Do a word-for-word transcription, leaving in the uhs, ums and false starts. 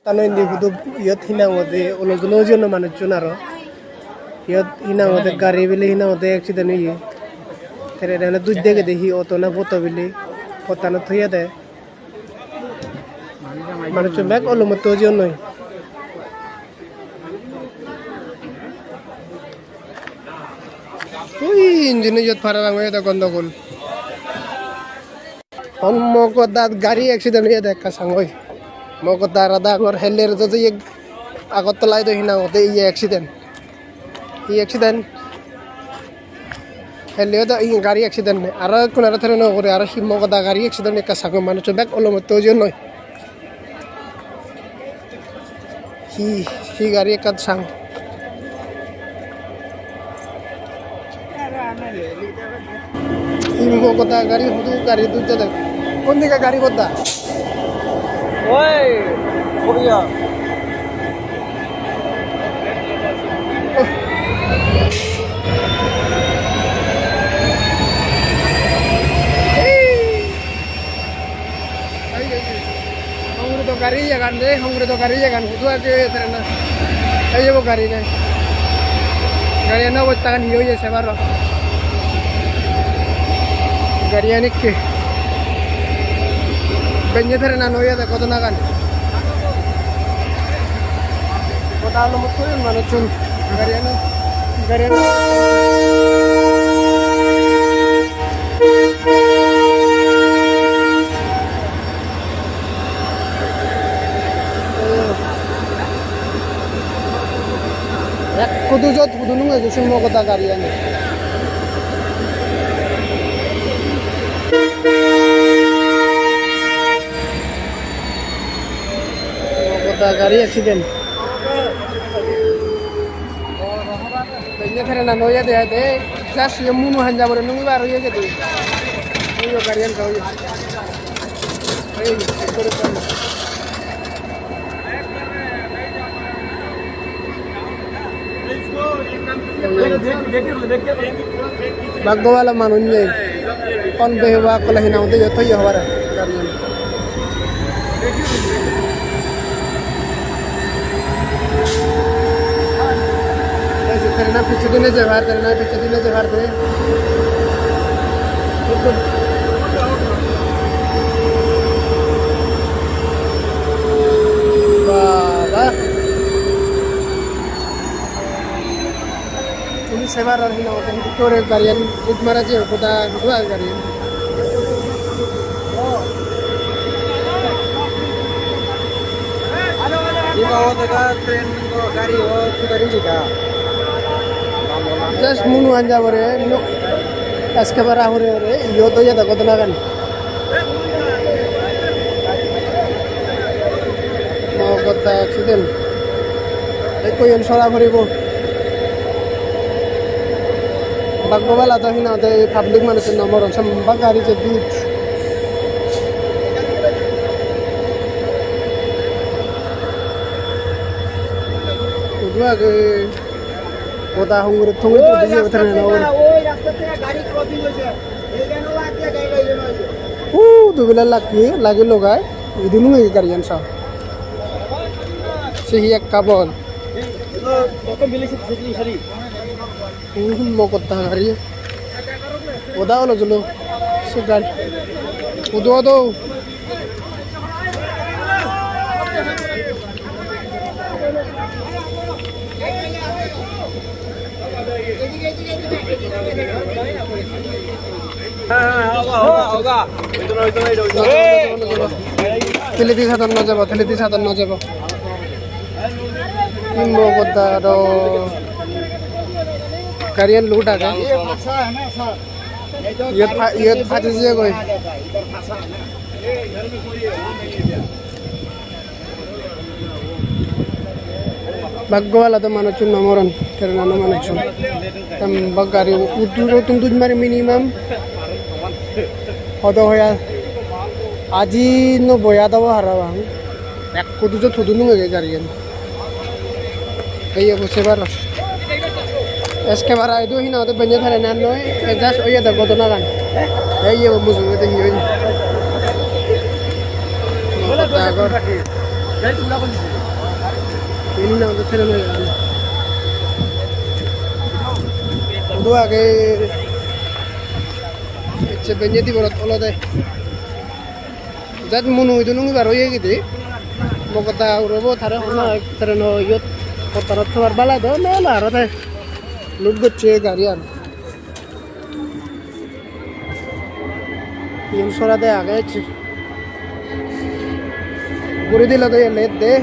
Tano indi hudu iyot hinang ode ulo julo ojono manuchun aro. Iyot hinang ode gari bile hinang ode accident oye. Tere tere dui dege de hi auto na boto bile. Potano thoye de. Manuchun bek ulo motto ojonoi. Ui, injin iyot para rang oye de gondogol. Hon mogo da gari accident oye de ekka sangoi. Mogo da rada angor heller do ye Agartala do hina ode ye accident. Ye accident. Helle do ye gari accident ne. Aro kuna ro thare no gore aro hi mogo da gari accident ekka sangoi manuchun bek ulo motto ojonoi. Hi, hi gari ekkan sang. Hi mo goda gari hudu gari dujjadek. Kon diga gari goda? Oi, Korea. Hongri to gari jagan de, hongri to gari jagan hudu ake terena. Ayo bo gari ne. Gari ano bo tagan hiyo ye sebaro. Gari ani ke. Benye terena no ya de koto nagan. Kota lo mo tuyo mano chun. Gari ano. Gari ano. Ek kudu jot kudu nung aja sing mo kota gari ani. Mo kota gari accident. Tanya thare na noya de de. Just ye munu hanja bore nung ba roye ke de. Oyo gari an kau ye. Oyo, oyo. Bagwala manun nei. Kon behe wa kola hina unde yo toyo hawara. Terena pichhe dine je bhar, terena pichhe dine je bhar de. Baba. Ini sebar ar hina hote hidi kore garian ut mara je hoda hudu ar garian. Iba hoda ka train ko gari ho kudari ka. Just munu anja bore nuk eskabara hore hore yo to ya da godna kan. Mo gotta accident. Ekko yon sora phoribo. Bagwala to hina de public manu no moron sam bagari je dut. Udu age. Goda hongre thongre to dije bethare na. Oi, rasta theke gari crossing hoyse. Ei jano lagye, gari loi jano hoyse. U dubila lagi, lagi logai. Idu nungai gari yan sa. Sehi ek kabon. Ei, ito, kotom bili se, se, se, sari. U mo goda gari. Goda olo jolo. Se gari. Udu udu. Tele di sadar no jabo, tele di sadar no jabo. Imbo goda do. Gariyan load aga. Iyot pha-, iyot phaji jiye goi. Bagwala to manuchun no moron, terena no manuchun. Tam bag gari utu rotun tuj mari minimum. Hodo hoya. Aji no boya do harabang. Ek kudu jo thudu nunge gari yan. Ei ebo sebar. Eske bara idu hina hote benye thare nan noi. E just oye da godona gan. Ei ebo mujunge de hi oi. Dagor. Ini nang tu terus lagi. Udah age sebenarnya di borot olo deh. Jat munu itu nungi baru ya gitu. Mau kata urobo thare hona tereno yot kota rot keluar bala do mela aro deh. Lut gocche garian. Iyen sora de age. Guri dilo de let de.